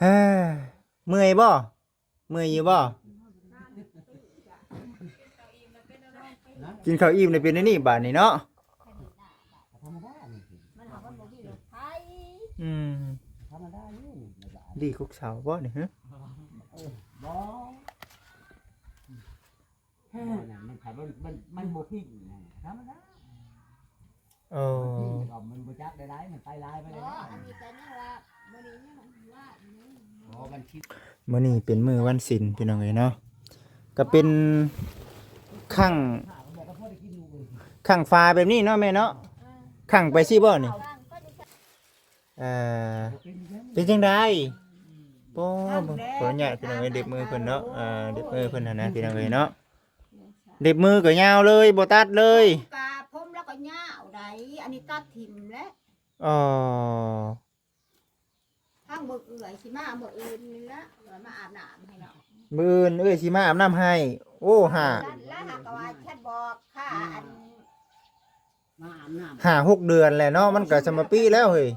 ເອີ ເມື່ອຍບໍ່? ເມື່ອຍຢູ່ບໍ່? ກິນເຂົ້າອີ່ມແລ້ວເປັນແນວນີ້ບາດນີ້ເນາະ. ທຳມະດານີ້ ມັນຫາວ່າບໍ່ມີລົດໄຟ ອືມ ທຳມະດາຢູ່ນີ້ ດີກົກເສົາບໍ່ນີ້ ຮະ? ເອີ ບໍ່ ເອີ ມັນ ມັນ ມັນ ມັນບໍ່ພິງນະ ທຳມະດາ. ເອີ ມັນພິງກໍມັນບໍ່ຈັກໄດ້ຫຼາຍ ມັນໄປຫຼາຍໄປແລ້ວ. ອໍ ອັນນີ້ກໍຍັງວ່າ ມື້ນີ້ຍັງວ່າ ອໍ ວັນທິດ ມື້ນີ້ເປັນມື້ວັນສິນ ພີ່ນ້ອງເອີຍເນາະ ກໍເປັນຄັ້ງ ຄັ້ງຝາແບບນີ້ເນາະແມ່ເນາະ ເອີ ຄັ້ງໄປຊີ້ບໍ່ນີ້? ເອີ ເປັນຈັ່ງໃດ? ໂອ້ ຂໍອະນຸຍາດ ພີ່ນ້ອງເອີຍ ເລັບມືເພິ່ນເນາະ ອ່າ ເລັບມືເພິ່ນຫັ້ນນະ ພີ່ນ້ອງເອີຍເນາະ ເລັບມືກໍຍາວເລີຍ ບໍ່ຕັດເລີຍ. ກະຜົມລາວກໍຍາວໃດ໋ ອັນນີ້ຕັດຖິ້ມແລ້ວ. ອໍ ທາງມື້ເອື້ອຍຊິມາມື້ອື່ນນີ້ລະ ວ່າມາອາບນ້ຳໃຫ້ເນາະ ມື້ອື່ນເອື້ອຍຊິມາອາບນ້ຳໃຫ້. ໂອ້ ຫ້າ ແລ້ວຫາກະວ່າແຊດບອກຄ່າ ອັນ ມາອາບນ້ຳ ຫ້າຫົກເດືອນແລ້ວເນາະ ມັນກໍສຳມະປີແລ້ວເຮີ້ຍ.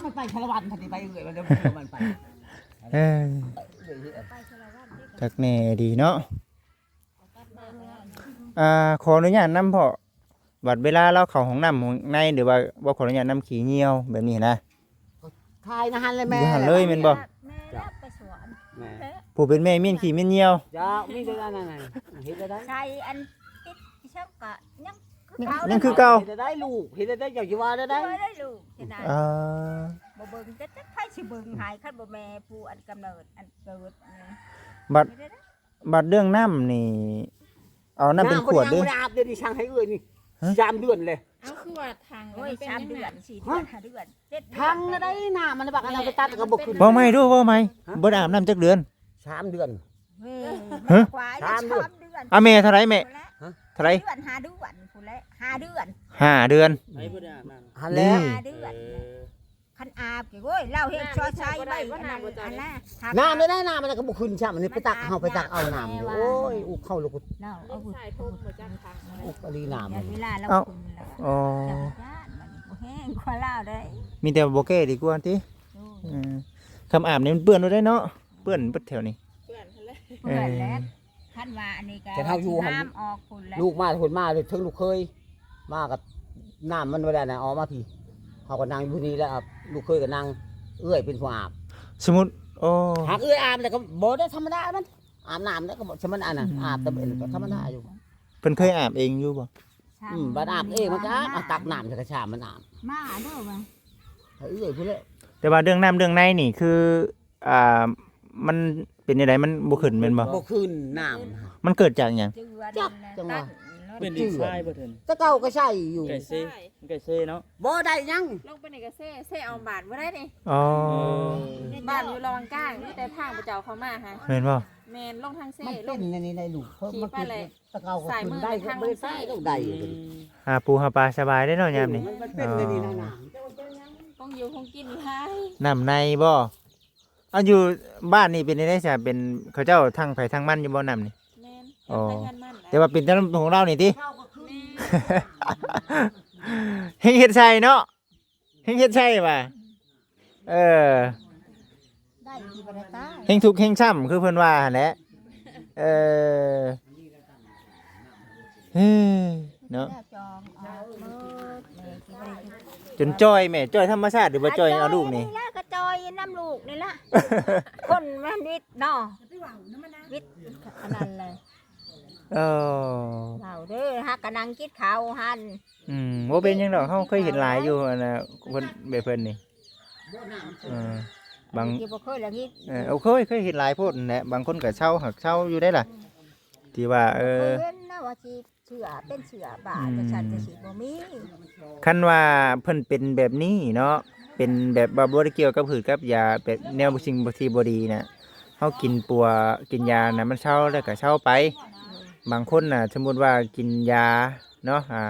ມັນໄປສາລະວັນ ຄັນຊິໄປເອື້ອຍ ມັນຈະມັນໄປ ເອີ ຄັກແນ່ດີເນາະ. ອ່າ ຂໍອະນຸຍາດນຳພໍ່ ບັດເວລາລາວເຂົ້າຫ້ອງນ້ຳຫ້ອງໃນ ຫຼືວ່າບໍ່ຂໍອະນຸຍາດນຳຂີ້ຍ່ຽວແບບນີ້ນະ ຖ່າຍນະຫັ້ນແຫຼະແມ່ ຢູ່ຫັ້ນເລີຍແມ່ນບໍ່? ແມ່ແລ້ວໄປສວນ ແມ່ ຜູ້ເປັນແມ່ມ້ຽນຂີ້ມ້ຽນຍ່ຽວ ເຈົ້າ ມີແຕ່ອັນນັ້ນນະ ເຮັດໄດ້ ໃສ່ອັນຕິດອີ່ຫຍັງກະຍັງຄືເກົ່າ ຍັງຄືເກົ່າ ເຮັດໄດ້ລູກ ເຮັດໄດ້ ເຈົ້າຊິວ່າໄດ້ ວ່າໄດ້ລູກຊິນະ ອ່າ ບໍ່ເບິ່ງ ແຕ່ຈັກໃຜຊິເບິ່ງໃຫ້ ຄັນບໍ່ແມ່ຜູ້ອັນກຳເນີດ ອັນເກີດ ບັດ ບັດເລື່ອງນ້ຳນີ້ ເອົານ້ຳເປັນຂວດເດ້ ນ້ຳບໍ່ໄດ້ອາບ ດຽວນີ້ສັ່ງໃຫ້ເອື້ອຍນີ້ ຮະ? ສາມເດືອນແລ້ວ ເອົາ ຄືວ່າຖັງ ໂອ້ຍ ມັນເປັນ ສາມເດືອນ ຫະ? ສີ່ເດືອນ ຫ້າເດືອນ ເຈັດເດືອນ ຖັງນະໄດ໋ ນ້ຳມັນບັກອັນນັ້ນໄປຕັດກໍບໍ່ຂຶ້ນ ເວົ້າໃໝ່ດູ ເວົ້າໃໝ່ ຮະ? ບໍ່ໄດ້ອາບນ້ຳຈັກເດືອນ ສາມເດືອນ ຮະ? ສາມເດືອນ ສາມເດືອນ ອາ ແມ່ເທົ່າໃດແມ່? ຮະ? ເທົ່າໃດ? ເດືອນ ຫ້າເດືອນພຸ້ນແຫຼະ ຫ້າເດືອນ ຫ້າເດືອນ ໃຜບໍ່ໄດ້ອາບນ້ຳ? ຫັ້ນແຫຼະ ນີ້ ຫ້າເດືອນ ເອີ ຄັນອາບກໍ ໂອ້ຍ ລາວເຮັດຊອຍໃສ່ໃບອັນນັ້ນ ອັນນ່າ ນ້ຳໄດ້ ນ້ຳມັນກໍບໍ່ຂຶ້ນຊ້ຳ ອັນນີ້ໄປຕັກ ເຮົາໄປຕັກເອົານ້ຳຢູ່ ໂອ້ຍ ອຸກເຂົ້າແລ້ວກໍ ລາວເອົາ ອຸກອີ່ຫຼີນ້ຳ ເວລາລາວຂຶ້ນແລ້ວ ອໍ ເຈົ້າຢ້ານມັນບໍ່ແຫ້ງກວ່າລາວໄດ໋ ມີແຕ່ບໍ່ແກ້ດີກວ່າຕິ ໂອ້ຍ ເອີ ຄຳອາບນີ້ມັນເປື້ອນໂລດເດ້ເນາະ ເປື້ອນເບິດແຖວນີ້ ເປື້ອນຫັ້ນແຫຼະ ເອີ ເປື້ອນແຫຼະ ຄັນວ່າອັນນີ້ກໍ ຄັນເຮົາຢູ່ຫັ້ນ ນ້ຳອອກພຸ້ນແຫຼະ ລູກມາພຸ້ນ ມາເຖິງລູກເຂີຍ ມາກັບນ້ຳມັນບໍ່ໄດ້ນະ ອອກມາພີ້ ເຮົາກໍນັ່ງຢູ່ນີ້ແລ້ວ ລູກເຂີຍກໍນັ່ງ ເອື້ອຍເປັນຜູ້ອາບ ສົມມຸດ ໂອ້ ຫາກເອື້ອຍອາບແລ້ວກໍບໍ່ໄດ້ທຳມະດາ ມັນອາບນ້ຳແລ້ວກໍບໍ່ ຊະມັນອັນນັ້ນ ອືມ ອາບແຕ່ເປັນກໍທຳມະດາຢູ່ ເພິ່ນເຄີຍອາບເອງຢູ່ບໍ່? ອືມ ບັດອາບເອງມັນກໍອາບ ຕັກນ້ຳໃສ່ກະຊາມມັນອາບ ມາເດີວ່າ ໃຫ້ເອື້ອຍພຸ້ນແຫຼະ ແຕ່ວ່າເລື່ອງນ້ຳເລື່ອງໃນນີ້ຄື ອ່າ ມັນເປັນຈັ່ງໃດ ມັນບໍ່ຂຶ້ນແມ່ນບໍ່? ບໍ່ຂຶ້ນນ້ຳ ມັນເກີດຈາກຫຍັງ? ຈັກຈັ່ງວ່າ ເປັນດິນຊາຍບໍ່ເຖິງ ແຕ່ເກົ່າກໍໃຊ້ຢູ່ ໄກ່ເຊ ໄກ່ເຊເນາະ ບໍ່ໄດ້ຫຍັງ ລົງໄປນີ້ກໍເຊ ເຊເອົາບາດບໍ່ໄດ້ນີ້ ອໍ ເອີ ບາດຢູ່ລະຫວ່າງກາງ ມີແຕ່ທາງພະເຈົ້າເຂົ້າມາຫາ ແມ່ນບໍ່? ແມ່ນ ລົງທາງເຊ ມັນເປັນອັນນີ້ໄດ໋ລູກ ເຂົາມາເກັບ ແຕ່ເກົ່າກໍຂຶ້ນໄດ້ ບໍ່ໄດ້ເລີຍ ອືມ ຫາປູຫາປາສະບາຍເດ້ເນາະຍາມນີ້ ມັນເປັນອັນນີ້ນະ ເອີ ຂອງຢູ່ຂອງກິນຫຼາຍ ນ້ຳໃນບໍ່? ອັນຢູ່ບ້ານນີ້ເປັນຈັ່ງໃດຊະ ເປັນເຂົາເຈົ້າທັງໃຜທັງມັນຢູ່ບໍ່ ນ້ຳນີ້? ແມ່ນ ອໍ ທັງໃຜທັງມັນ ແຕ່ວ່າເປັນແຕ່ຂອງລາວນີ້ຕິ? ແມ່ນ ເຮັງເຮັດໃສ່ເນາະ ເຮັງເຮັດໃສ່ວ່າ ເອີ ໄດ້ທີ່ບໍ່ໄດ້ຕາຍ ເຮັງທຸກເຮັງຊ້ຳ ຄືເພິ່ນວ່າຫັ້ນແຫຼະ ເອີ ເອີ ເນາະ ຈົນຈ່ອຍແມ່ ຈ່ອຍທຳມະຊາດ ຫຼືວ່າຈ່ອຍເອົາລູກນີ້? ກະຈ່ອຍນຳລູກນີ້ລະ ຄົນມັນວິດເນາະ ວິດອັນນັ້ນແຫຼະ ເອີ ເວົ້າເດີ ຫາກະນັ່ງກິນເຂົ້າຫັ້ນ ອືມ ບໍ່ເປັນຫຍັງດອກ ເຮົາເຄີຍເຫັນຫຼາຍຢູ່ ອັນນ່າ ຄົນແບບເພິ່ນນີ້ ເອີ ບາງ ທີ່ບໍ່ເຄີຍລະງິດ ເອີ ໂອເຄ ເຄີຍເຫັນຫຼາຍໂພດຫັ້ນແຫຼະ ບາງຄົນກໍເຊົາ ຫາກເຊົາຢູ່ໄດ໋ລະ ທີ່ວ່າ ເອີ ເຄີຍເຫັນນະວ່າຊິເຊື້ອ ເປັນເຊື້ອບ້າ ອືມ ຈັ່ງຊັ້ນຈັ່ງຊີ້ ບໍ່ມີ ຄັນວ່າເພິ່ນເປັນແບບນີ້ເນາະ ເປັນແບບວ່າບໍ່ໄດ້ກ່ຽວກັບພືດກັບຢາ ແບບແນວສິ່ງທີ່ບໍ່ດີນະ ເຮົາກິນປົວກິນຢານະ ມັນເຊົາແລ້ວກໍເຊົາໄປ ບາງຄົນນະ ສົມມຸດວ່າກິນຢາເນາະ ອ່າ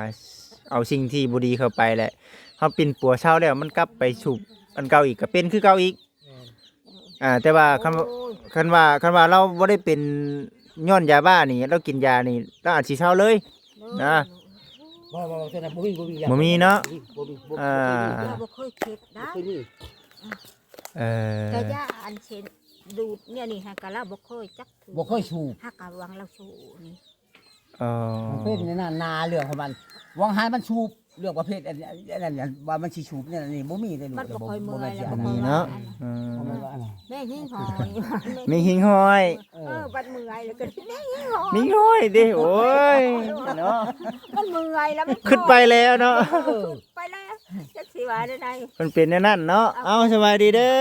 ເອົາສິ່ງທີ່ບໍ່ດີເຂົ້າໄປແຫຼະ ເຮົາປິ່ນປົວເຊົາແລ້ວ ມັນກັບໄປສູບອັນເກົ່າອີກ ກໍເປັນຄືເກົ່າອີກ. ແມ່ນ ອ່າ ແຕ່ວ່າຄັນ ໂອ້ຍ ຄັນວ່າ ຄັນວ່າລາວບໍ່ໄດ້ເປັນຍ້ອນຢາບ້ານີ້ ລາວກິນຢານີ້ ລາວອາດຊິເຊົາເລີຍ ໂດຍ ນະ. ບໍ່ ບໍ່ ຕົວນັ້ນບໍ່ມີ ບໍ່ມີຢາ ບໍ່ມີເນາະ ບໍ່ມີ ບໍ່ ອ່າ ບໍ່ເຄີຍມີ ບໍ່ເຄີຍເຮັດໄດ້ ບໍ່ເຄີຍມີ. ເອີ ກະຢາອັນເຊັ່ນດູດແນວນີ້ຫາກະລາວບໍ່ເຄີຍຈັກເທື່ອ ບໍ່ເຄີຍສູບ ຫາກະຫວັງລາວສູບນີ້. ອໍ ມັນເປັນໃນນັ້ນນາ ເລື່ອງຂອງມັນ ຫວັງໃຫ້ມັນສູບ ເລື່ອງປະເພດອັນ ອັນນັ້ນ ອັນວ່າມັນຊິສູບແນວນີ້ບໍ່ມີເດ້ລູກ ມັນບໍ່ຄ່ອຍເມື່ອຍ ບໍ່ແມ່ນ ແລ້ວກໍບໍ່ມີເນາະ ເອີ ບໍ່ແມ່ນວ່າອັນນັ້ນ ແມ່ງຫິ້ງຫ້ອຍ ແມ່ງຫິ້ງຫ້ອຍ ເອີ ເອີ ບັດເມື່ອຍແລ້ວກໍແມ່ງຫິ້ງຫ້ອຍ ຫິ້ງຫ້ອຍເດ້ ໂອ້ຍ ເນາະ ມັນເມື່ອຍແລ້ວ ມັນຄຶດໄປແລ້ວເນາະ ເອີ ໄປແລ້ວ ຈັກຊິວ່າແນວໃດ ເພິ່ນເປັນແນວນັ້ນເນາະ. ເອົ້າ ເອົ້າ ສະບາຍດີເດີ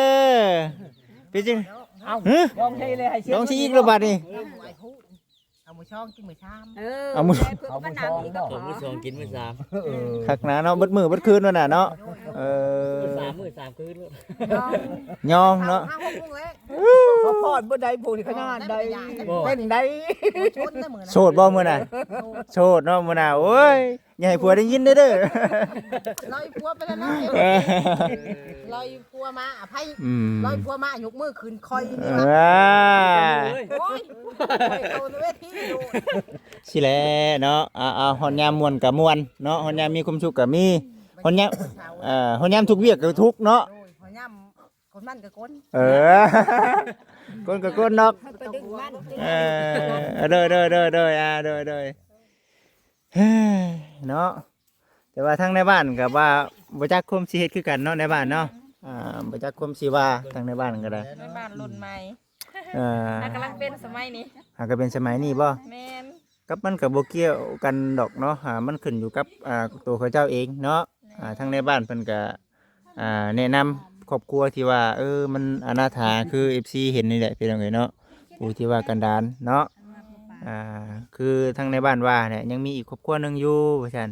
ເປັນຈັ່ງ ເອົ້າ ຮະ ລອງໃຫ້ເລີຍ ໃຫ້ເຊັນ ລອງຊິອີກແລ້ວບັດນີ້ ເອີ ເອົາມື້ສອງກິນມື້ສາມ ເອີ ເອົາມື້ ເອົາມື້ສອງ ເອົາມື້ສອງກິນມື້ສາມ ເອີ ຄັກນະເນາະ ເບິດມື້ເບິດຄືນນັ້ນນະເນາະ ເອີ ມື້ສາມມື້ສາມຄືນ ຍອງເນາະ ເອີ ສະພອດບໍ່ໄດ້ພວກນີ້ຂະໜາດໃດ ເປັນໃດ ໂສດບໍ່ມື້ນັ້ນ ໂສດເນາະມື້ໜ້າ ໂອ້ຍ ຢ່າໃຫ້ຜົວໄດ້ຍິນເດີ ລອຍຜົວໄປແລ້ວເນາະ ລອຍຜົວມາ ອະໄພ ອືມ ລອຍຜົວມາ ຍົກມືຂຶ້ນ ຂ້ອຍນີ້ວ່າ ເອີ ໂອ້ຍ ຂ້ອຍເຂົ້າເວທີໂລດ ຊີ້ແຫຼະເນາະ ເອົາ ເອົາ ຮອດຍາມມ່ວນກໍມ່ວນເນາະ ຮອດຍາມມີຄວາມສຸກກໍມີ ຮອດຍາມ ເອີ ຮອດຍາມທຸກວຽກກໍທຸກເນາະ ໂດຍ ຮອດຍາມ ຄົນມັນກໍຄົນ ເອີ ຄົນກໍຄົນເນາະ ໄປດຶງມັນ ເອີ ໂດຍ ໂດຍ ໂດຍ ໂດຍ ອ່າ ໂດຍ ໂດຍ ເນາະ ແຕ່ວ່າທາງໃນບ້ານກໍວ່າບໍ່ຈັກຄວາມຊິເຮັດຄືກັນເນາະ ໃນບ້ານເນາະ ອ່າ ບໍ່ຈັກຄວາມຊິວ່າ ທາງໃນບ້ານກໍໄດ້ ໃນບ້ານລຸ້ນໃໝ່ ເອີ ຫາກຳລັງເປັນສະໄໝນີ້ ຫາກະເປັນສະໄໝນີ້ບໍ່ ແມ່ນ ກັບມັນກໍບໍ່ກ່ຽວກັນດອກເນາະ ອ່າ ມັນຂຶ້ນຢູ່ກັບ ອ່າ ໂຕເຂົາເຈົ້າເອງເນາະ ແມ່ນ ອ່າ ທາງໃນບ້ານເພິ່ນກໍ ອ່າ ແນະນຳຄອບຄົວທີ່ວ່າ ເອີ ມັນອະນາຖາ ຄືເອັຟຊີເຫັນນີ້ແຫຼະ ພີ່ນ້ອງເອີຍເນາະ ຜູ້ທີ່ວ່າກັນດານເນາະ ອ່າ ຄືທາງໃນບ້ານວ່າແຫຼະ ຍັງມີອີກຄອບຄົວໜຶ່ງຢູ່ວ່າຊັ້ນ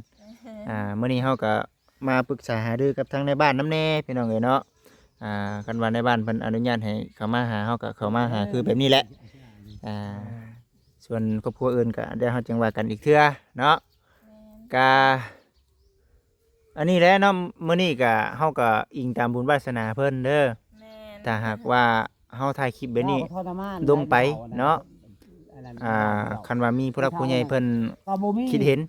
ອ່າ ມື້ນີ້ເຮົາກໍ ມາປຶກສາຫາລືກັບທາງໃນບ້ານນຳແດ່ພີ່ນ້ອງເອີຍເນາະ ອ່າ ຄັນວ່າໃນບ້ານເພິ່ນອະນຸຍາດໃຫ້ເຂົ້າມາຫາ ເຮົາກໍເຂົ້າມາຫາຄືແບບນີ້ແຫຼະ ອ່າ ສ່ວນຄອບຄົວອື່ນກໍດຽວເຮົາຈຶ່ງວ່າກັນອີກເທື່ອເນາະ ແມ່ນ ກະ ອັນນີ້ແຫຼະເນາະ ມື້ນີ້ກະ ເຮົາກໍອີງຕາມບຸນວາສະໜາເພິ່ນເດີ ແມ່ນ ຖ້າຫາກວ່າເຮົາຖ່າຍຄລິບແບບນີ້ດົງໄປເນາະ ອ່າ ຄັນວ່າມີຜູ້ຫຼັກຜູ້ໃຫຍ່ເພິ່ນຄິດເຫັນ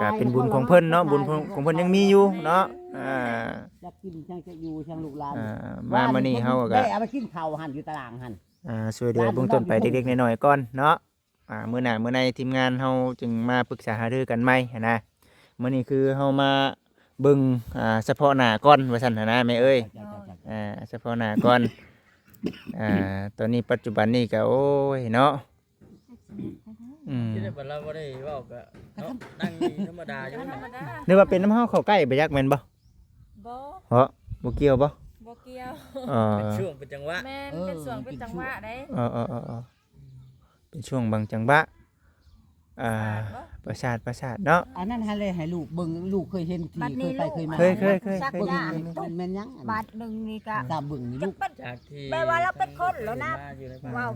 ກໍເປັນບຸນຂອງເພິ່ນເນາະ ບຸນຂອງເພິ່ນຍັງມີຢູ່ເນາະ ອ່າ ຢາກກິນ ຍັງຈະຢູ່ ຍັງລູກຫຼານ ອ່າ ມາມື້ນີ້ເຮົາກໍໄດ້ເອົາໄປກິນເຂົ້າຫັ້ນ ຢູ່ຕະຫຼາງຫັ້ນ ອ່າ ຊ່ວຍເຫຼືອເບື້ອງຕົ້ນໄປເລັກໆນ້ອຍໆກ່ອນເນາະ ອ່າ ມື້ໜ້າມື້ໃນທີມງານເຮົາຈຶ່ງມາປຶກສາຫາລືກັນໃໝ່ຫັ້ນນະ ມື້ນີ້ຄືເຮົາມາເບິ່ງ ອ່າ ສະເພາະໜ້າກ່ອນວ່າຊັ້ນຫັ້ນນະແມ່ເອີຍ ອ່າ ສະເພາະໜ້າກ່ອນ ອ່າ ຕອນນີ້ປັດຈຸບັນນີ້ກໍ ໂອ້ຍເນາະ ອືມ ທີ່ໄດ້ບັດລາວບໍ່ໄດ້ເວົ້າກໍເນາະ ນັ່ງຢູ່ທຳມະດາຢູ່ ທຳມະດາ ຫຼືວ່າເປັນນຳເຮົາເຂົ້າໃກ້ບໍ່ຈັກແມ່ນບໍ່? ບໍ່ ເພາະບໍ່ກ່ຽວບໍ່? ບໍ່ກ່ຽວ ເອີ ເປັນຊ່ວງເປັນຈັງຫວະ ແມ່ນ ເອີ ເປັນຊ່ວງເປັນຈັງຫວະເດ້ ເອີໆໆ ເປັນຊ່ວງບາງຈັງຫວະ ອ່າ ປະສາດ ປະສາດເນາະ ອັນນັ້ນຫັ້ນແຫຼະ ໃຫ້ລູກເບິ່ງ ລູກເຄີຍເຫັນທີ່ເຄີຍໄປເຄີຍມາ ເຄີຍໆໆ ເບິ່ງມັນແມ່ນຫຍັງ ບາດໜຶ່ງນີ້ກະ ຕາເບິ່ງນີ້ລູກ ຈາກທີ່ແບບວ່າລາວເປັນຄົນແລ້ວນະ ເວົ້າ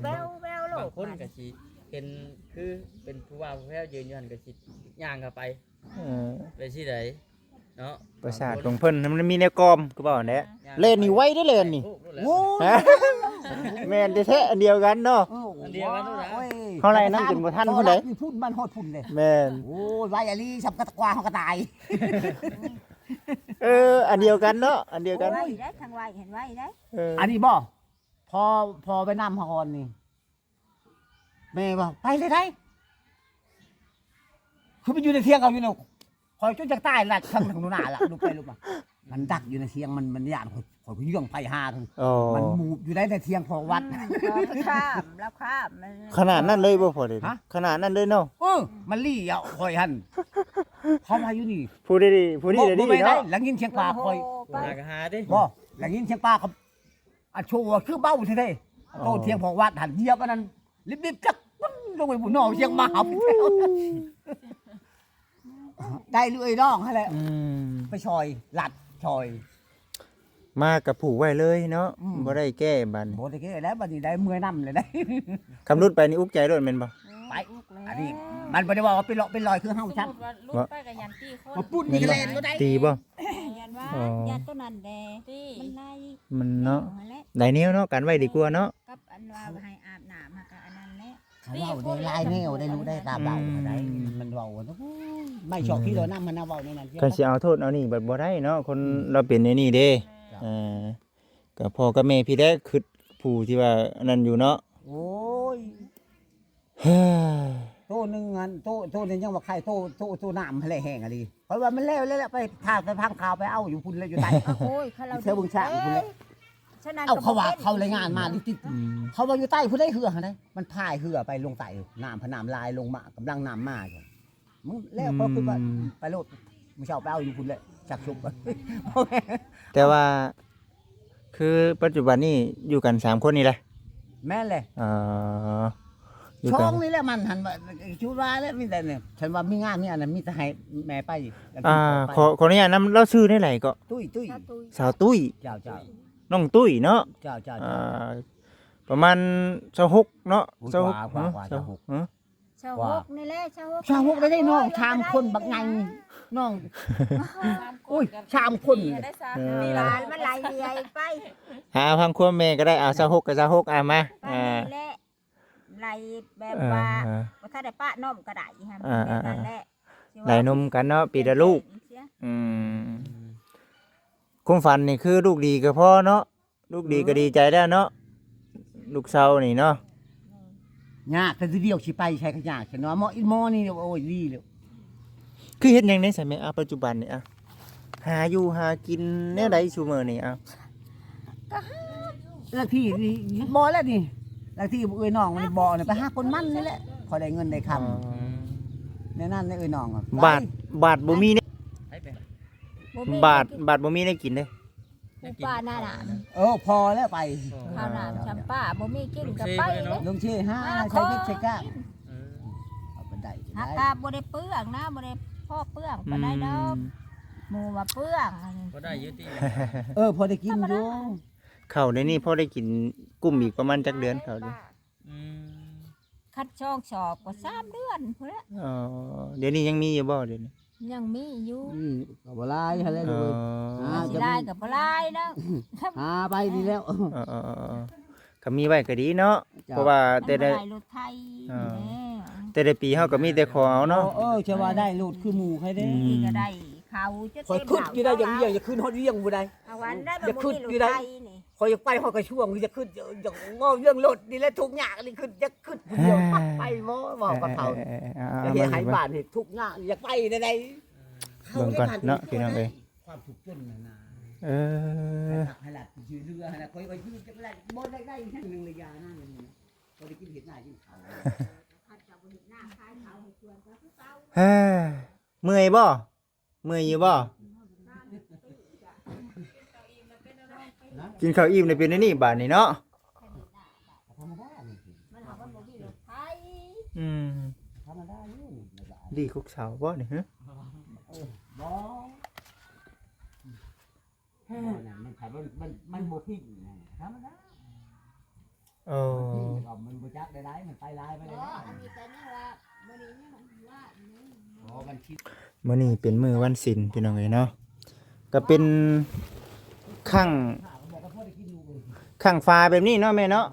ແວວໆໂລດ ບາງຄົນກໍຊິເຫັນຄືເປັນຜູ້ວ່າຜູ້ແພ້ວຢືນຢູ່ຫັ້ນກໍຊິຍ່າງເຂົ້າໄປ ເອີ ໄປຊິໃດ ເນາະ ປະສາດຂອງເພິ່ນມັນມີແນວກອມ ຄືເວົ້າຫັ້ນແຫຼະ ແລ່ນນີ້ໄວເດ້ແລ່ນນີ້ ໂອ້ຍ ແມ່ນແທ້ໆ ອັນດຽວກັນເນາະ ເອີ ອັນດຽວກັນ ໂອ້ຍ ເຮົາໄລ່ນຳຈົນບໍ່ທັນພຸ້ນໃດ ພຸ້ນ ມັນຮອດພຸ້ນເດ້ ແມ່ນ ໂອ້ຍ ໄວອີ່ຫຼີ ສ່ຳກັບກວ່າເຮົາກໍຕາຍ ເອີ ອັນດຽວກັນເນາະ ອັນດຽວກັນ ໂອ້ຍ ໄວໄດ໋ ທາງໄວ ເຫັນໄວໄດ໋ ເອີ ອັນນີ້ບໍ່ ພໍ ພໍໄປນຳເຮົາກ່ອນນີ້ ແມ່ວ່າ ໄປເລີຍໄດ໋ ຄືໄປຢູ່ໃນຖຽງເຂົາຢູ່ນະ ຂ້ອຍຈົນຈະຕາຍລະ ທາງໜ້າລະ ລຸກໄປລຸກມາ ມັນດັກຢູ່ໃນຖຽງ ມັນ ມັນຢ້ານ ຂ້ອຍ ຂ້ອຍກໍເຍືອງໄປຫາ ອໍ ມັນມູບຢູ່ໃນ ໃນຖຽງພໍ່ວັດ ອືມ ລາວຂ້າມ ລາວຂ້າມ ມັນ ຂະໜາດນັ້ນເລີຍບໍ່ພໍ່ເດ? ຮະ? ຂະໜາດນັ້ນເລີຍເນາະ ເອີ ມັນລີ້ເອົາຂ້ອຍຫັ້ນ ເຂົ້າມາຢູ່ນີ້ ຜູ້ໃດດີ ຜູ້ນີ້ ບໍ່ ດີ ບໍ່ແມ່ນ ເນາະ ໄດ້ ລະຍິນສຽງປາກຂ້ອຍ ໂອ້ໂຫ ໄປ ຫາກໍຫາເດ້ ບໍ່ ລະຍິນສຽງປາກ ອັນໂຊວ່າຄືເບົາແທ້ໆ ອໍ ໂຕຖຽງພອກວັດຫັ້ນ ຢຽບອັນນັ້ນ ລິບໆ ຈັກປຶ້ງ ລົງໄປບຸນນອກ ສຽງໝາ ໄດ້ເລື້ອຍນ້ອງຫັ້ນແຫຼະ ອືມ ໄປຊ່ອຍ ລັດຊ່ອຍ ມາກະຜູກໄວ້ເລີຍເນາະ ອືມ ບໍ່ໄດ້ແກ້ບັດນີ້ ບໍ່ໄດ້ແກ້ແລ້ວ ບັດນີ້ໄດ້ເມື່ອຍນຳເລີຍໄດ໋ ຄຳຫຼຸດໄປນີ້ອຸກໃຈໂລດແມ່ນບໍ່? ໄປ ອັນນີ້ມັນບໍ່ໄດ້ວ່າເປັນເລາະເປັນລອຍຄືເຮົາຊ້ຳ ສົມມຸດວ່າຫຼຸດໄປກໍຢ້ານຕີຄົນ ມາປຸ້ນນີ້ກໍແລ່ນບໍ່ໄດ້ ຕີບໍ່? ຢ້ານວ່າ ອໍ ຢ້ານຕົວນັ້ນແດ່ ຕີ ມັນໄລ່ ມັນເນາະ ແນວຫັ້ນແຫຼະ ຫຼາຍແນວເນາະ ກັນໄວ້ດີກວ່າເນາະ ກັບອັນວ່າໃຫ້ອາບນ້ຳ ມັນກໍອັນນັ້ນແຫຼະ ເຂົາເວົ້າໄດ້ຫຼາຍແນວໄດ້ ຮູ້ໄດ້ຕາມເວົ້າໄດ້ ອືມ ມັນເວົ້າວ່າ ໂອ້ຍ ໄມ້ຊອກ ອືມ ທີ່ເຮົານຳຫັ້ນນະ ເວົ້າແນວນັ້ນ ຄັນຊິເອົາໂທດເອົານີ້ບັດບໍ່ໄດ້ເນາະ ຄົນ ອືມ ລາວເປັນແນວນີ້ເດ້ ເຈົ້າ ເອີ ກໍພໍ່ກັບແມ່ພີ້ແຫຼະ ຄິດຜູ້ທີ່ວ່າອັນນັ້ນຢູ່ເນາະ ໂອ້ຍ ໂຕໜຶ່ງຫັ້ນ ໂຕ ໂຕນີ້ຍັງວ່າໄຄ ໂຕ ໂຕ ໂຕນ້ຳຫັ້ນແຫຼະແຮງອີ່ຫຼີ ຂ້ອຍວ່າມັນແລ້ວແລ້ວ ໄປຖ້າໄປຟັງຂ່າວ ໄປເອົາຢູ່ພຸ້ນແຫຼະ ຢູ່ໃຕ້ ໂອ້ຍ ເຂົາເວົ້າ ແຖວບຶງຊ້າງພຸ້ນແຫຼະ ເຂົາວ່າເຂົາລາຍງານມາຕິດໆ ອືມ ເຂົາວ່າຢູ່ໃຕ້ພຸ້ນເດ້ ເຮືອຫັ້ນນະ ມັນພາຍເຮືອໄປລົງໃຕ້ ນ້ຳພະນ້ຳຫຼາຍລົງມາ ກຳລັງນ້ຳມາຢູ່ ມຶງແລ້ວ ອືມ ຂ້ອຍຄິດວ່າໄປໂລດ ມື້ເຊົ້າໄປເອົາຢູ່ພຸ້ນແຫຼະ ຈັກຊຸກ ແຕ່ວ່າ ຄືປັດຈຸບັນນີ້ຢູ່ກັນສາມຄົນນີ້ແຫຼະ ແມ່ນແຫຼະ ເອີ ຢູ່ກັນ ຊ່ອງນີ້ແຫຼະ ມັນຫັ້ນວ່າ ຄິດວ່າແຫຼະ ມີແຕ່ນີ້ ຄັນວ່າມີງານມີອັນນັ້ນ ມີແຕ່ໃຫ້ແມ່ໄປ ອ່າ ໄປ ຂໍ ຂໍອະນຸຍາດນຳ ລາວຊື່ແນວໃດເກາະ? ຕຸ້ຍ ຕຸ້ຍ ສາວຕຸ້ຍ ສາວຕຸ້ຍ ເຈົ້າ ເຈົ້າ ນ້ອງຕຸ້ຍເນາະ ເຈົ້າ ເຈົ້າ ອ່າ ປະມານຊາວຫົກເນາະ ຊາວຫົກ ກວ່າ ກວ່າ ກວ່າ ຊາວຫົກ ຊາວຫົກ ຮະ? ຊາວຫົກນີ້ແຫຼະ ຊາວຫົກ ຊາວຫົກໄດ້ເນາະ ສາມຄົນບັກໃຫຍ່ ນ້ອງ ໂອ້ຍ ສາມຄົນ ໄດ້ສາມ ເອີ ປີລະ ມັນໄຫຼເລື້ອຍໄປ ຫາຟັງຄວາມແມ່ກໍໄດ້ ອ່າ ຊາວຫົກກໍຊາວຫົກ ອ່າ ມາ ປານນີ້ແຫຼະ ອ່າ ໄຫຼແບບວ່າ ເອີ ບໍ່ທັນໄດ້ປະນົມກໍໄດ້ ອ່າ ແບບນັ້ນແຫຼະ ອ່າ ໄດ້ນົມກັນເນາະ ປີລະລູກ ອືມ ຄວາມຝັນນີ້ຄືລູກດີກໍພໍເນາະ ລູກດີກໍດີໃຈແລ້ວເນາະ ລູກເຊົານີ້ເນາະ ຍາກແຕ່ດຽວຊິໄປໃສກໍຍາກ ຊັ້ນວ່າໝໍອີໝໍນີ້ ໂອ້ຍ ດີແລ້ວ ຄືເຮັດຫຍັງແດ່ຊັ້ນແມ່ ອາ ປັດຈຸບັນນີ້ ອາ ຫາຢູ່ຫາກິນແນວໃດຊຸມື້ນີ້ ອາ ກໍຫາ ລາງທີນີ້ບໍ່ແລ້ວນີ້ ລາງທີເອື້ອຍນ້ອງມັນບໍ່ນີ້ ໄປຫາກົນມັນນີ້ແຫຼະ ພໍໄດ້ເງິນໄດ້ຄຳ ອໍ ແນວນັ້ນເອື້ອຍນ້ອງ ບາດ ບາດບໍ່ມີແນວ ບໍ່ມີ ບາດ ບາດບໍ່ມີແນວກິນເດ້ ປູປາໜ້າໜາມ ເອີ ພໍແລ້ວໄປ ເອີ ເຂົ້າໜາມຊຳປາບໍ່ມີກິນກໍໄປເດ້ ລົງເຊຫາ ຫາ ໃສ່ເບັດໃສ່ກ້າງ ເອີ ເອົາໄປໄດ້ ຫາກະບໍ່ໄດ້ເປືອງນະ ບໍ່ໄດ້ພໍເປືອງປານໃດດອກ ອືມ ໝູ່ວ່າເປືອງ ພໍໄດ້ຢູ່ຕິ ເອີ ພໍໄດ້ກິນຢູ່ ເຂົ້າດຽວນີ້ພໍໄດ້ກິນ ກຸ້ມອີກປະມານຈັກເດືອນເຂົ້ານີ້ ອືມ ຄັນສອງສອບກໍສາມເດືອນພຸ້ນແຫຼະ ອໍ ດຽວນີ້ຍັງມີຢູ່ບໍ່ດຽວນີ້? ຍັງມີຢູ່ ອືມ ກໍບໍ່ຫຼາຍຫັ້ນແຫຼະ ອໍ ລູກເອີຍ ຫາ ຊິຫຼາຍກໍບໍ່ຫຼາຍເນາະ ຫາໄປນີ້ແລ້ວ ເອີໆໆໆ ກໍມີໄວ້ກໍດີເນາະ ເຈົ້າ ເພາະວ່າແຕ່ລະ ມັນບໍ່ໄດ້ລົດໄຖ ເອີ ແຕ່ລະປີເຮົາກໍມີແຕ່ຂໍເອົາເນາະ ເອີ ຈະວ່າໄດ້ລົດຄືໝູ່ໃຜເດ້ ອືມ ນີ້ກໍໄດ້ເຂົ້າຈະເຕັມ ຂ້ອຍຄິດຢູ່ໄດ້ ຢາກ ຢາກຂຶ້ນຮອດວຽງພຸ້ນໃດ ເອົາອັນໃດ ຢາກຂຶ້ນຢູ່ໄດ ຂ້ອຍຢາກໄປຮອດກະຊວງ ຢາກຂຶ້ນ ຢາກເວົ້າເລື່ອງລົດນີ້ແຫຼະ ທຸກຍາກນີ້ ຄືຢາກຂຶ້ນຜູ້ດຽວ ອ່າ ໄປບໍ່ ເວົ້າກັບເຂົາ ເອີ ເອີ ເອີ ເອີ ຢາກເຮັດໃຫ້ບ້ານນີ້ທຸກຍາກ ຢາກໄປແນວໃດ ເບິ່ງກ່ອນເນາະ ພີ່ນ້ອງເອີຍ ຄວາມທຸກຈົນຫັ້ນນະ ເອີ ໃຫ້ລັດຊ່ວຍເຫຼືອຫັ້ນນະ ຂ້ອຍວ່າຢູ່ຈັກໄດ້ບໍ່ໄດ້ ໄດ້ຫຍັງໜຶ່ງລະຢ່ານະ ບໍ່ໄດ້ກິນເຮັດນາກິນເຂົ້າ ເມື່ອຍບໍ່? ເມື່ອຍຢູ່ບໍ່? ກິນເຂົ້າອີ່ມແລ້ວເປັນແນວນີ້ບາດນີ້ເນາະ ອືມ ດີຄຸກເຊົາບໍ່ນີ້ ຮະ ບໍ່ ມັນ ມັນ ມັນບໍ່ພິງ ທຳມະດາ ເອີ ມັນບໍ່ຈັກໄດ້ຫຼາຍ ມັນໄປຫຼາຍໄປແລ້ວ ອັນນີ້ກໍຍັງວ່າ ມື້ນີ້ຍັງວ່າ ອໍ ວັນສິນ ມື້ນີ້ເປັນມື້ວັນສິນ ພີ່ນ້ອງເອີຍເນາະ ກໍເປັນຄັ້ງ ຄັ້ງຝາແບບນີ້ເນາະແມ່ເນາະ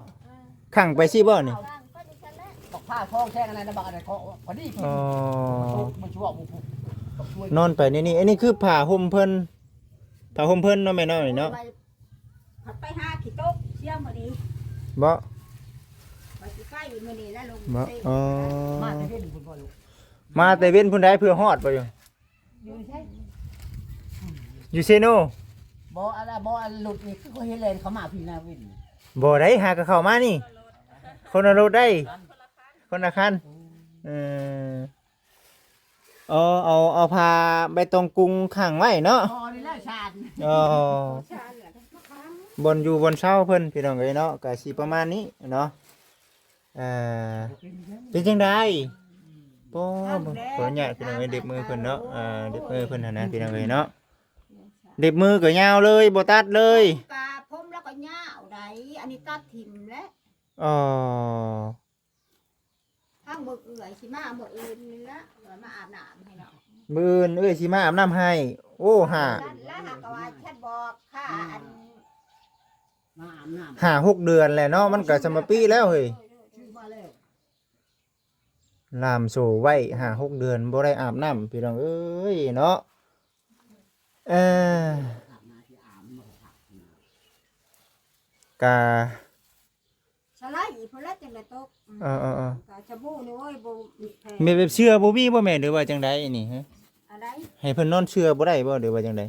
ຄັ້ງໄປຊີ້ບໍ່ນີ້ ບັກພ້າວທອງແຊງອັນນັ້ນນະ ບັກອັນນັ້ນ ພໍດີ ອໍ ມັນຊິເວົ້າບໍ່ ນອນໄປໃນນີ້ ອັນນີ້ຄືຜ້າຫົ່ມເພິ່ນ ຜ້າຫົ່ມເພິ່ນເນາະແມ່ເນາະ ນີ້ເນາະ ໄປຫາຂີ້ຕົກເຊຍມື້ນີ້ ບໍ່ ໄປຊິໄປມື້ນີ້ແລ້ວລົງ ບໍ່ ເຊຍ ອໍ ມາແຕ່ເວັນພຸ້ນບໍ່ລູກ ມາແຕ່ເວັນພຸ້ນໃດ ເພື່ອຮອດບໍ່ຢູ່ ຢູ່ໃສ ຢູ່ເຊໂນ ບໍ່ ອັນ ບໍ່ ອັນລົດນີ້ຄືຂ້ອຍເຫັນແລ່ນເຂົ້າມາພີ້ນະເວັນ ບໍ່ໄດ້ ຫາກໍເຂົ້າມານີ້ ຄົນລະລົດໃດ ຄົນລະຄັນ ເອີ ອໍ ເອົາ ເອົາຜ້າໃບຕອງກຸງຂັງໄວ້ເນາະ ອໍ ນີ້ແຫຼະຊານ ອໍ ຊານແຫຼະ ບ່ອນຢູ່ບ່ອນເຊົາເພິ່ນ ພີ່ນ້ອງເອີຍເນາະ ກະຊິປະມານນີ້ເນາະ ເອີ ເປັນຈັ່ງໃດ? ໂອ້ ຂໍອະນຸຍາດພີ່ນ້ອງເອີຍ ເດັບມືເພິ່ນເນາະ ເດັບມືເພິ່ນຫັ້ນນະ ພີ່ນ້ອງເອີຍເນາະ ເດັບມືກໍຍາວເລີຍ ບໍ່ຕັດເລີຍ ກະຜົມລາວກໍຍາວໃດ ອັນນີ້ຕັດຖິ້ມແຫຼະ ອໍ. ທາງມື້ເອື້ອຍຊິມາມື້ອື່ນນີ້ລະ ວ່າມາອາບນ້ຳໃຫ້ເນາະ. ມື້ອື່ນເອື້ອຍຊິມາອາບນ້ຳໃຫ້. ໂອ້ ຫ້າ ນັ້ນລະ ຫາກວ່າແຊດບອກຄ່າ ອັນ ມາອາບນ້ຳ ຫ້າຫົກເດືອນແຫຼະເນາະ ມັນກໍສຳມະປີແລ້ວເຮີ້ຍ. ໂດຍ ໂດຍ ໂດຍ ຊື້ມາແລ້ວ ລ່າມໂສ້ໄວ້ຫ້າຫົກເດືອນບໍ່ໄດ້ອາບນ້ຳ ພີ່ນ້ອງເອີຍເນາະ. ເອີ ກະ ສະໄລອີກພຸ້ນລະຈັ່ງໄດ້ຕົກ. ເອີ ເອີ ເອີ ກະສະບູ່ນີ້ ໂອ້ຍ ບໍ່ມີແພງ. ແມ່ນແບບເສື່ອບໍ່ມີບໍ່ແມ່ ຫຼືວ່າຈັ່ງໃດນີ້? ອັນໃດ? ໃຫ້ເພິ່ນນອນເສື່ອບໍ່ໄດ້ບໍ່ ຫຼືວ່າຈັ່ງໃດ?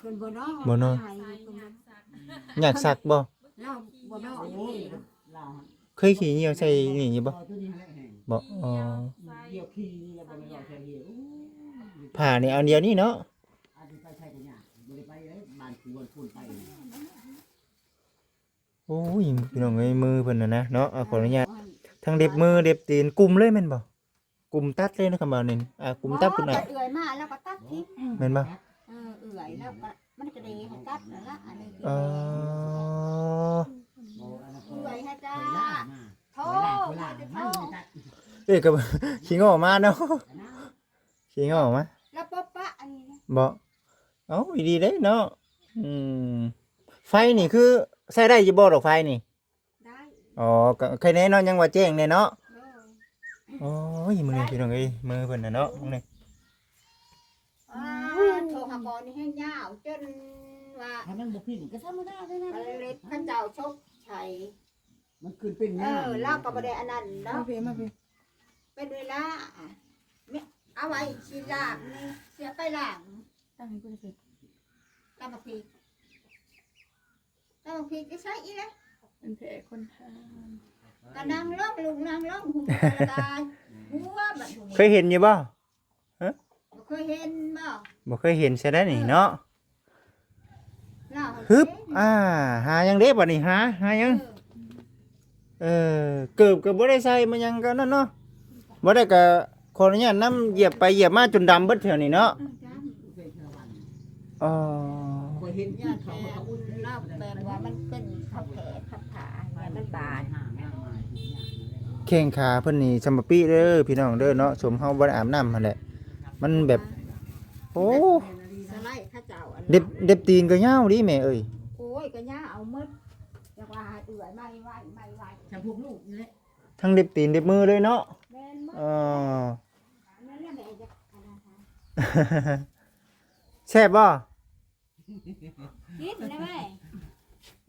ເພິ່ນບໍ່ນອນ ບໍ່ນອນ ໃຫ້ເພິ່ນ ຍາກຊັກບໍ່? ລາວບໍ່ນອນ. ໂອ້ຍ ເຄີຍຂີ້ເຫຍື້ອໃສ່ນີ້ຢູ່ບໍ່? ບໍ່. ອໍ ເຫຍື້ອຂີ້ນີ້ລະບໍ່ແມ່ນເຫຍື້ອໃສ່ເຫື່ອ. ຜ້ານີ້ອັນດຽວນີ້ເນາະ. ອັນໄປໃສກໍຍາກ ບໍ່ໄດ້ໄປເດ້ ບ້ານກວນຄົນໄປ. ໂອ້ຍ ພີ່ນ້ອງເອີຍ ມືເພິ່ນນະນະເນາະ ຂໍອະນຸຍາດ ທັງເລັບມືເລັບຕີນກຸມເລີຍແມ່ນບໍ່? ກຸມຕັດເລີຍນະ ຄຳວ່ານີ້ ອ່າ ກຸມຕັດ ກຸມ ເອີ່ອຍມາແລ້ວກໍຕັດຖິ້ມ ແມ່ນບໍ່? ເອີ ເອື້ອຍແລ້ວກໍ ມັນກໍໄດ້ໃຫ້ຕັດນັ້ນລະ ອັນນີ້. ເອີ ເອື້ອຍໃຫ້ຕາ ໂທ ເອື້ອຍກໍຂີ້ງໍ້ມາເນາະ ຂີ້ງໍ້ມາ ແລ້ວປະປະອັນນີ້ນະ ບໍ່. ເອົ້າ ອີ່ຫຼີເດ້ເນາະ. ອືມ ໄຟນີ້ຄືໃຊ້ໄດ້ຢູ່ບໍ່ ດອກໄຟນີ້? ໄດ້. ອໍ ກໍໄຄແນ່ເນາະ ຍັງວ່າແຈ້ງແນ່ເນາະ. ໂດຍ. ໂອ້ຍ ມື້ນີ້ພີ່ນ້ອງເອີຍ ມືເພິ່ນນະເນາະ ມື້ນີ້. ອ້າ ໂທຫາໝໍນີ້ແຮງຍາວ ຈົນວ່າ ຖ້າມັນບໍ່ພິມກໍທຳມະດາເດ້ນະ ເລັບເຂົາເຈົ້າຊົກໃສ່ ມັນຂຶ້ນເປັນ ເອີ ຍາວ ລາວກໍບໍ່ໄດ້ອັນນັ້ນເນາະ. ມາພີ້ ມາພີ້ ເປັນເວລາ ເອົາໄວ້ຊິລ້າງນີ້ ຊິເອົາໄປລ້າງ ຕັ້ງໃຫ້ເພິ່ນຊິ ຕຳບັກພິກ ຕຳບັກພິກຢູ່ໃສອີກລະ? ເປັນແຜຄົນທາງ ກໍນັ່ງລົງ ລູກນັ່ງລົງ ຫຸ້ມກະດາຍ ຫົວບັດຫຸ້ມ. ເຄີຍເຫັນຢູ່ບໍ່? ຮະ? ບໍ່ເຄີຍເຫັນບໍ່? ບໍ່ເຄີຍເຫັນຊະໄດ໋ນີ້ເນາະ. ຮຶບ ອ່າ ຫາຫຍັງເດ້ບັດນີ້ ຫາ ຫາຫຍັງ? ເອີ ເອີ ເກີບກໍບໍ່ໄດ້ໃສ່ ມາຫຍັງກໍນັ້ນເນາະ. ບໍ່ໄດ້ກໍຂໍອະນຸຍາດນຳ ຢຽບໄປຢຽບມາຈົນດຳເບິດແຖວນີ້ເນາະ. ເອີ ດຳ ເອີ ຂ້ອຍເຫັນ ຍາດແຜ ເຂົາກໍອຸ່ນລາວ ແບບວ່າມັນເປັນ ເຂົາແຜ ເຂົາຜາ ມັນບາດ ແຂ້ງຂາເພິ່ນນີ້ສຳມະປິເດີພີ່ນ້ອງເດີເນາະ. ສົມເຮົາບໍ່ໄດ້ອາບນ້ຳຫັ້ນແຫຼະ ມັນແບບ ໂອ້ ສະໄລເຂົາເຈົ້າ ອັນ ເລັບ ເລັບຕີນກໍຍາວເດແມ່ເອີຍ. ໂອ້ຍ ກໍຍາວເອົາໝົດ ຢາກວ່າໃຫ້ເອື້ອຍໄໝໄວ້ ໄໝໄວ້ ຈຳພວກລູກນີ້ແຫຼະ ທັງເລັບຕີນເລັບມືເລີຍເນາະ. ແມ່ນໝົດ ເອີ ອັນນັ້ນແຫຼະແມ່ ຢາກ ອັນນັ້ນ ແຊບບໍ່? ກິນໄດ້ໄໝ?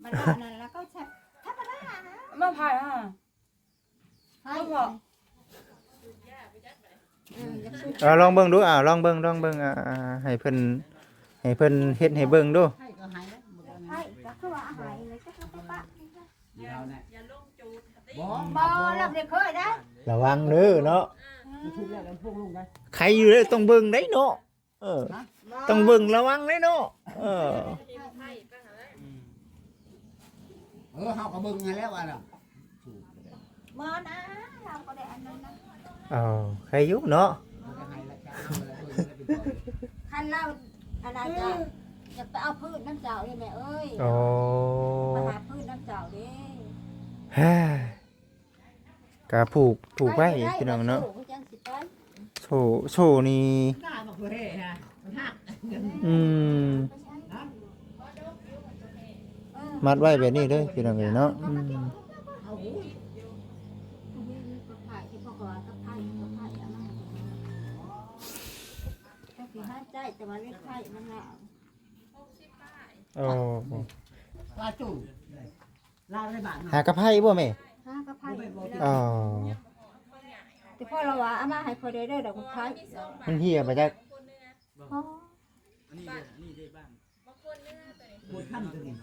ບັດນັ້ນລະກໍແຊບທຳມະດານະ. ມາພາຍຫາ ພາຍ ມາເພາະ ເອີ ຢາກສຸກ ເອົາລອງເບິ່ງດູ ເອົາລອງເບິ່ງ ລອງເບິ່ງ ອ່າ ໃຫ້ເພິ່ນ ໃຫ້ເພິ່ນເຮັດໃຫ້ເບິ່ງດູ. ພາຍກໍໃຫ້ແລ້ວ ພາຍກໍຄືວ່າໃຫ້ແລ້ວ ຈັກເອົາໄປປະ ຢ່າລົງຈູດ ບໍ່ ບໍ່ ບໍ່ ລະບໍ່ໄດ້ເຄີຍໄດ໋. ລະວັງເດີເນາະ ອືມ ໄຄຢູ່ເດີ ຕ້ອງເບິ່ງໄດ໋ເນາະ. ເອີ ຕ້ອງເບິ່ງລະວັງເດ້ເນາະ. ເອີ ເອີ ເຮົາກໍເບິ່ງຫັ້ນແຫຼະວ່ານະ ບໍ່ນະ ເຮົາກໍໄດ້ອັນນັ້ນນະ. ເອີ ໄຄຢູ່ເນາະ ຄັນລາວອັນນັ້ນຈະ ຢາກໄປເອົາພືດນຳເຈົ້າເດ້ແມ່ເອີຍ. ອໍ ໄປຫາພືດນຳເຈົ້າເດ້. ກະຜູກ ຜູກໄວ້ພີ່ນ້ອງເນາະ. ໂສ້ ໂສ້ນີ້ ອືມ ມັດໄວ້ແບບນີ້ເດີພີ່ນ້ອງເອີຍເນາະ. ອືມ ໂອ້ ລາວໃນບ້ານ ຫາກະໄພບໍ່ແມ່? ຫາກະໄພ. ອໍ ແຕ່ພໍ່ລາວວ່າເອົາມາໃຫ້ຂ້ອຍແດ່ເດີ ດອກກະໄພ ມັນເຫ່ຍໄປຈັກ. ອໍ ອັນນີ້ເດ້ ອັນນີ້ເດ້ບ້ານ ໂຄດຄຳຕົວນີ້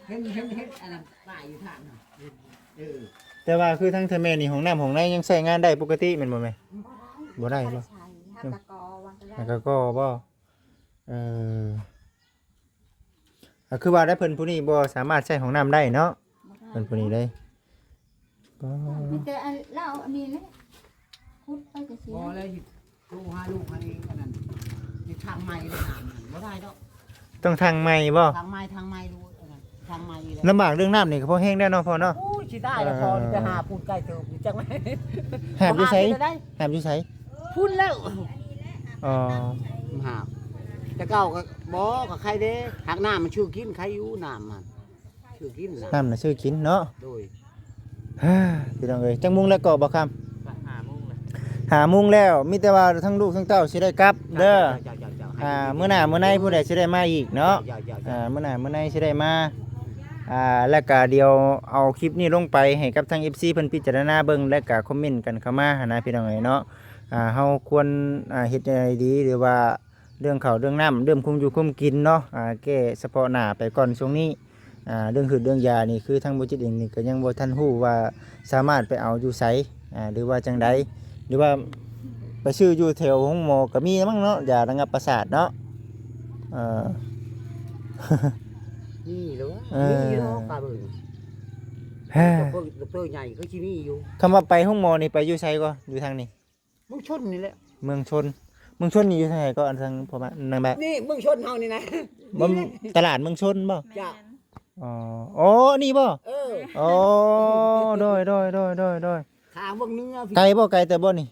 ເຫັນ ເຫັນ ເຫັນອັນນັ້ນປ້າຍຢູ່ທາງນັ້ນ. ເອີ ແຕ່ວ່າຄືທາງເທື່ອແມ່ນີ້ ຫ້ອງນ້ຳຫ້ອງໃນຍັງໃຊ້ງານໄດ້ປົກກະຕິແມ່ນບໍ່ແມ່? ບໍ່ໄດ້ ບໍ່ໄດ້ບໍ່? ຫາກະກໍ ຫາກະກໍບໍ່? ເອີ ກໍຄືວ່າໄດ້ ເພິ່ນຜູ້ນີ້ບໍ່ສາມາດໃຊ້ຫ້ອງນ້ຳໄດ້ເນາະ. ບໍ່ໄດ້ ເພິ່ນຜູ້ນີ້ເດ້ ມີແຕ່ອັນລາວອັນນີ້ແຫຼະ ຂຸດໄປຈັ່ງຊີ້. ບໍ່ແລ້ວຊິໂທຫາລູກໃຫ້ອັນນັ້ນ ຊິທາງໃໝ່ເລີຍນະ. ບໍ່ໄດ້ດອກ ຕ້ອງທາງໃໝ່ບໍ່? ທາງໃໝ່ ທາງໃໝ່ລູກອັນນັ້ນ. ທາງໃໝ່ແລ້ວ ລຳບາກເລື່ອງນ້ຳນີ້ກໍພໍແຮງແລ້ວເນາະພໍ່ເນາະ. ໂອ້ຍ ຊິຕາຍແລ້ວ ເອີ ພໍ່ນີ້ໄປຫາປູນໄກເຕີບ ຈັກແມ່ນ ແຮບຢູ່ໃສ? ແຮບຢູ່ໃສ? ພຸ້ນແລ້ວ. ອໍ ຫາກ ແຕ່ເກົ່າກໍບໍ່ ກໍໄຄເດ້ ຫາກນ້ຳມັນຊື່ກິນ ໄຄຢູ່ ນ້ຳຫັ້ນຊື່ກິນ ນ້ຳ ນ້ຳນະຊື່ກິນເນາະ. ໂດຍ ພີ່ນ້ອງເອີຍ ຈັກໂມງແລ້ວກໍບໍ່ຄຳ? ຫ້າໂມງແລ້ວ ຫ້າໂມງແລ້ວ ມີແຕ່ວ່າທັງລູກທັງເຕົ້າຊິໄດ້ກັບເດີ. ເຈົ້າ ເຈົ້າ ເຈົ້າ ເຈົ້າ ອ່າ ໃຫ້ ມື້ໜ້າມື້ໃນຜູ້ໃດຊິໄດ້ມາອີກເນາະ. ເຈົ້າ ເຈົ້າ ເຈົ້າ ອ່າ ມື້ໜ້າມື້ໃນຊິໄດ້ມາ ອ່າ ແລ້ວກະດຽວເອົາຄລິບນີ້ລົງໄປໃຫ້ກັບທາງເອັຟຊີເພິ່ນພິຈາລະນາເບິ່ງ ແລ້ວກະຄອມເມັນກັນເຂົ້າມາຫັ້ນນະ ພີ່ນ້ອງເອີຍເນາະ. ອ່າ ເຮົາຄວນ ອ່າ ເຮັດຈັ່ງໃດດີ ຫຼືວ່າ ເລື່ອງເຂົ້າເລື່ອງນ້ຳ ເລື່ອງຄຸມຢູ່ຄຸມກິນເນາະ ອ່າ ແກ້ສະເພາະໜ້າໄປກ່ອນຊ່ວງນີ້. ອ່າ ເລື່ອງຫືດເລື່ອງຢານີ້ ຄືທາງບໍ່ຈິດເອງນີ້ກໍຍັງບໍ່ທັນຮູ້ວ່າສາມາດໄປເອົາຢູ່ໃສ ອ່າ ຫຼືວ່າຈັ່ງໃດ ຫຼືວ່າໄປຊື້ຢູ່ແຖວໂຮງໝໍກໍມີແລ້ວມັ້ງເນາະ ຢາລະງັບປະສາດເນາະ. ເອີ ມີແລ້ວ ເອີ ມີຢູ່ເນາະ ກະເບິ່ງ ເອີ ດອກເຕີ ດອກເຕີໃຫຍ່ຄືຊິມີຢູ່. ຄຳວ່າໄປໂຮງໝໍນີ້ໄປຢູ່ໃສກໍ ຢູ່ທາງນີ້? ເມືອງຊົນນີ້ແຫຼະ ເມືອງຊົນ. ເມືອງຊົນນີ້ຢູ່ທາງໃດກໍ ອັນທາງພໍ່ມານາງແບະ? ນີ້ເມືອງຊົນເຮົານີ້ນະ ບໍ່ ນີ້ແຫຼະ ຕະຫຼາດເມືອງຊົນບໍ່? ເຈົ້າ ແມ່ນ ອໍ ໂອ້ ນີ້ບໍ່? ເອີ ໂອ້ ໂດຍ ໂດຍ ໂດຍ ໂດຍ ໂດຍ. ທາງເມືອງເໜືອ ໄກບໍ່? ໄກແຕ່ບໍ່ນີ້?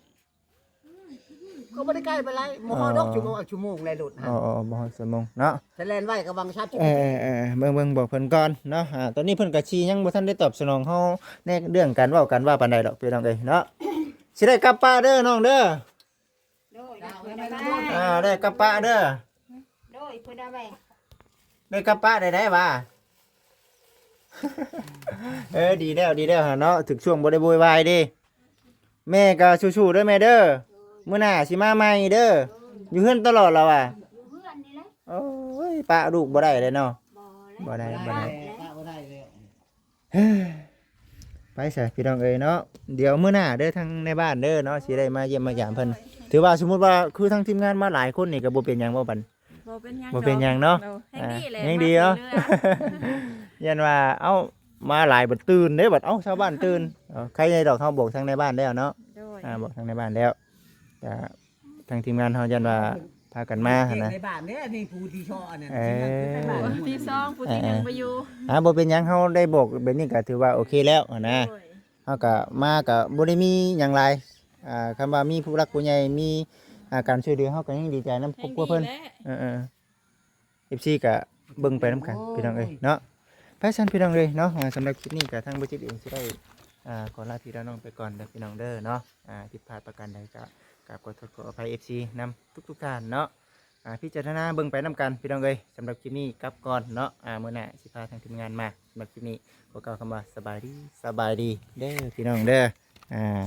ກໍບໍ່ໄດ້ໄກປານໃດ ບໍ່ຮອດດອກ ອໍ ຊົ່ວໂມງ ຊົ່ວໂມງແລະລົດຫັ້ນ. ອໍ ບໍ່ຮອດຊົ່ວໂມງເນາະ ຖ້າແລ່ນໄວກໍຫວ່າງສາມສິບ ເອີ ເອີ ເບິ່ງ ເບິ່ງບອກເພິ່ນກ່ອນເນາະ. ອ່າ ຕອນນີ້ເພິ່ນກໍຊິຍັງບໍ່ທັນໄດ້ຕອບສະໜອງເຮົາໃນເລື່ອງການເວົ້າການວ່າປານໃດດອກ ພີ່ນ້ອງເອີຍເນາະ. ຊິໄດ້ກັບປ່າເດີນ້ອງເດີ. ໂດຍ ອ່າ ໄດ້ກັບປ່າເດີ. ໂດຍ ເພິ່ນເອົາໄວ້ ໄດ້ກັບປ່າໄດ້ໄດ໋ຫວາ. ເອີ ດີແລ້ວ ດີແລ້ວຫັ້ນເນາະ ຖືກຊ່ວງບໍ່ໄດ້ໂວຍວາຍເດ້. ແມ່ກໍສູ້ໆເດີແມ່ເດີ ໂດຍ ມື້ໜ້າຊິມາໃໝ່ເດີ. ໂດຍ ຢູ່ເຮືອນຕະຫຼອດລະຫວາ. ຢູ່ເຮືອນນີ້ແຫຼະ. ໂອ້ຍ ປະລູກບໍ່ໄດ້ເດ້ເນາະ. ບໍ່ແລ້ວ ບໍ່ໄດ້ ບໍ່ໄດ້ ປະບໍ່ໄດ້ແລ້ວ. ເຮີ້ຍ ໄປຊະພີ່ນ້ອງເອີຍເນາະ ດຽວມື້ໜ້າເດີ ທາງໃນບ້ານເດີເນາະ ຊິໄດ້ມາຢ້ຽມມາຢາມເພິ່ນ. ຖືວ່າສົມມຸດວ່າຄືທາງທີມງານມາຫຼາຍຄົນນີ້ກໍບໍ່ເປັນຫຍັງບໍ່ບັດ? ບໍ່ເປັນຫຍັງ ບໍ່ເປັນຫຍັງເນາະ. ໂດຍ ແຮງດີແຫຼະ ອ່າ ແຮງດີເນາະ ມາເທື່ອ ຢ້ານວ່າ ເອົ້າ ມາຫຼາຍບັດຕື່ນເດ້ ບັດ ເອົ້າ ຊາວບ້ານຕື່ນ. ເອີ ໃຄແດ່ດອກ ເຮົາບອກທາງໃນບ້ານແລ້ວເນາະ. ໂດຍ ອ່າ ບອກທາງໃນບ້ານແລ້ວ ກະ ທາງທີມງານເຮົາຢ້ານວ່າພາກັນມາຫັ້ນນະ ໃນບ້ານເດ້ ອັນນີ້ຜູ້ທີ່ຊອງອັນນັ້ນ ເອີ ທີມງານຄືໃນບ້ານ ຜູ້ທີ່ສອງ ຜູ້ທີ່ໜຶ່ງ ເອີ ບໍ່ຢູ່. ອ່າ ບໍ່ເປັນຫຍັງ ເຮົາໄດ້ບອກແບບນີ້ກໍຖືວ່າໂອເຄແລ້ວຫັ້ນນະ. ໂດຍ ເຮົາກໍມາກໍບໍ່ໄດ້ມີຫຍັງຫຼາຍ ອ່າ ຄຳວ່າມີຜູ້ຫຼັກຜູ້ໃຫຍ່ ມີ ອ່າ ການຊ່ວຍເຫຼືອ ເຮົາກໍຍັງດີໃຈນຳຄອບຄົວເພິ່ນ ແຮງດີແຫຼະ. ເອີໆ ເອັຟຊີກໍເບິ່ງໄປນຳກັນ ໂອ້ຍ ພີ່ນ້ອງເອີຍເນາະ. ໄປຊັ້ນພີ່ນ້ອງເອີຍເນາະ ອ່າ ສຳລັບຄລິບນີ້ກໍທາງບໍ່ຈິດເອງຊິໄດ້ ອ່າ ຂໍລາພີ່ລານ້ອງໄປກ່ອນເດີພີ່ນ້ອງເດີເນາະ. ອ່າ ຜິດພາດປະການໃດກໍກາບຂໍໂທດຂໍອະໄພເອັຟຊີນຳທຸກໆທ່ານເນາະ. ອ່າ ພິຈາລະນາເບິ່ງໄປນຳກັນພີ່ນ້ອງເອີຍ. ສຳລັບຄລິບນີ້ກັບກ່ອນເນາະ ອ່າ ມື້ໜ້າຊິພາທາງທີມງານມາ. ສຳລັບຄລິບນີ້ຂໍກ່າວຄຳວ່າສະບາຍດີ ສະບາຍດີເດີພີ່ນ້ອງເດີ ອ່າ.